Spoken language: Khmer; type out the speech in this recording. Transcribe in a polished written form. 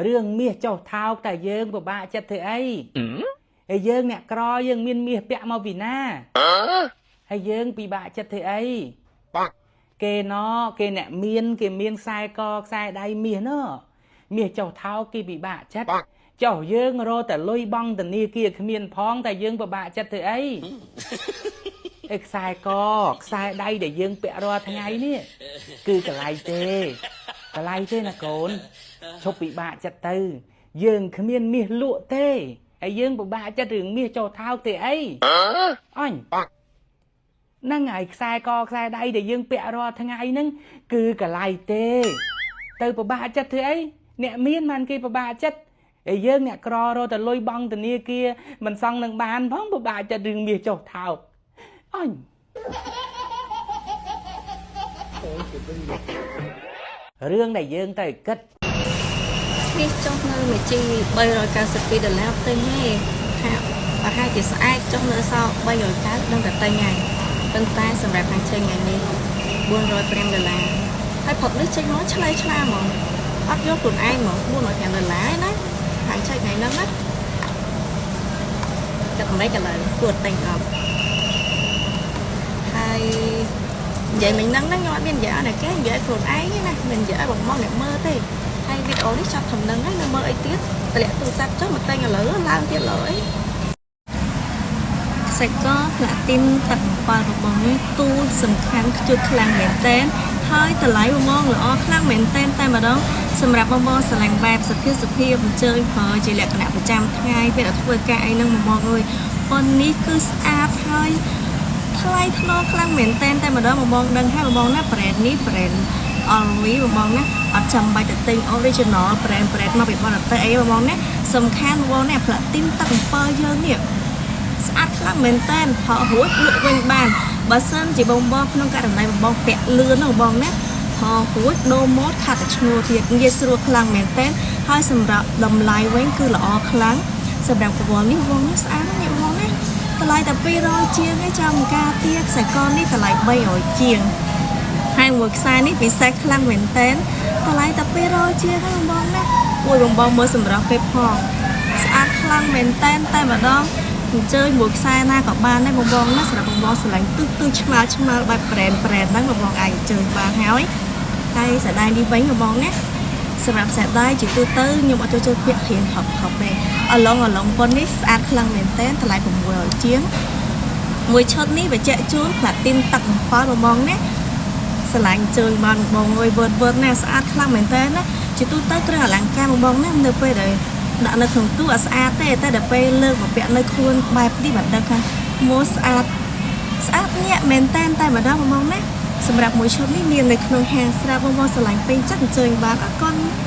រឿងមាសចុះថោកតែយើងពិបាកចិត្តធ្វើអីហើយយើងអ្នកក្រយើងមានមាសពាក់មកពីណាហើយយើងពិបាកចិត្តធ្វើអីគេណគេអ្នកមានគេមានខ្សែកខ្សែដៃមាសណមាសចុះថោកគេពិបាកចិត្តចុះយើងរកតែលុយបង់ធនាគារគ្មានផងតែយើងពិបាកចិត្តធ្វើអីអីខ្សែកខ្សែដៃដែលយើងពាក់រាល់ថ្ងៃនេះគឺកលៃទេកលៃទេណាកូនឈប់ពិបាកចិត្តទៅយើងគ្មានមាសលក់ទេហើយយើងពិបាកចិត្តរឿងមាសចុះថោកទេអីអញហ្នឹងហើយខ្សែកខ្សែដៃដែលយើងពាក់រាល់ថ្ងៃហ្នឹងគឺកលៃទេទៅពិបាកចិត្តធ្វើអីអ្នកមានបានគេពិបាកចិត្តហើយយើងអ្នកក្ររកតែលុយបង់ធនាគារមិនសង់នឹងបានផងពិបាកចិត្តរឿងមាសចុះថោកអញរឿងដែលយើងត្រូវគិត នេះចុះនៅមួយជី392ដុល្លារទិញទេថាប្រហែលជាស្អែកចុះនៅសល់390ដឹងតែទិញហើយប៉ុន្តែសម្រាប់ខាងចេញថ្ងៃនេះ405ដុល្លារហើយផុតនេះចេញមកឆ្លើយឆ្លាហ្មងអត់យកខ្លួនឯងហ្មង405ដុល្លារណាខាងចេញថ្ងៃហ្នឹងណាទឹកមិនឥឡូវគួរទិញអត់ហើយនិយាយមិញហ្នឹងខ្ញុំអត់មាននិយាយអត់គេនិយាយខ្លួនឯងទេណាមិននិយាយឲ្យបងមកអ្នកមើលទេហើយវីដេអូនេះចាប់ត្រឹមហ្នឹងហើយនៅមើលអីទៀតតម្លាក់ទូរស័ព្ទចុះមកតែងឥឡូវឡើងទៀតឡើយខ្សែកផ្លាទីនទឹក7របស់នេះទូចសំខាន់ខ្ជុតខ្លាំងមែនតែនហើយតម្លៃបងបងល្អខ្លាំងមែនតែនតែម្ដងសម្រាប់បងបងស្រឡាញ់បែបសភាពសភាពអញ្ជើញប្រើជាលក្ខណៈប្រចាំថ្ងៃពេលដល់ធ្វើការអីហ្នឹងបងបងអើយប៉ុននេះគឺស្អាតហើយថ្លៃថ្នូរខ្លាំងមែនតែនតែម្ដងបងបងដឹងហើយបងបងណា brand នេះ brand LV បងបងណាអត់ចាំបាច់ទៅទិញ original brand brand មកពីបរទេសអីបងបងណាសំខាន់បងបងណាផ្លាទីនទឹក7យើងនេះស្អាតខ្លាំងមែនតែនផករួចលក់វិញបានបើសិនជាបងបងក្នុងករណីបងបងពាក់លឿនណាបងបងណាផករួចដូរម៉ូតខាត់តែឈ្នួលទៀតងាយស្រួលខ្លាំងមែនតែនហើយសម្រាប់តម្លៃវិញគឺល្អខ្លាំងសម្រាប់កវលនេះបងណាស្អាតណាស់បងណាតម្លៃតែ200ជាងឯងចាំការទៀខ្សែកនេះតម្លៃ300ជាងហើយមួយខ្សែនេះពិសេសខ្លាំងមែនតែនតម្លៃតែ200ជាងហ្នឹងបងណាមួយបងបងមើលសម្រាប់គេផងស្អាតខ្លាំងមែនតែនតែម្ដងអញ្ជើញមួយខ្សែណាក៏បានដែរបងបងណាសម្រាប់បងបងស្រឡាញ់ទិសទិសឆ្មើលឆ្មើលបែប brand brand ហ្នឹងបងបងអាចអញ្ជើញបានហើយតែសដៃនេះវិញបងបងណាសម្រាប់ខ្សែដៃជាទូទៅខ្ញុំអត់ចូលចិត្តពាក់រៀងហប់ហប់ទេអឡងអឡងប៉ុននេះស្អាតខ្លាំងមែនតែនតម្លៃ600ជាងមួយឈុតនេះបញ្ជាក់ជូនផ្លាទីនទឹក7បងបងណាស្រឡាញ់ជើញបានបងអើយវើតវើតណាស្អាតខ្លាំងមែនតើណាជាទូទៅគ្រឿងអលង្ការបងបងណានៅពេលដែលដាក់នៅក្នុងទូអត់ស្អាតទេតែដល់ពេលលើកមកពាក់នៅខ្លួនបែបនេះមិនដឹងថាមកស្អាតស្អាតញាក់មែនតែនតែម្ដងបងបងណាសម្រាប់មួយឈុតនេះមាននៅក្នុងហាងស្រាប់បងបងស្រឡាញ់ពេញចិត្តអញ្ជើញបានអរគុណ។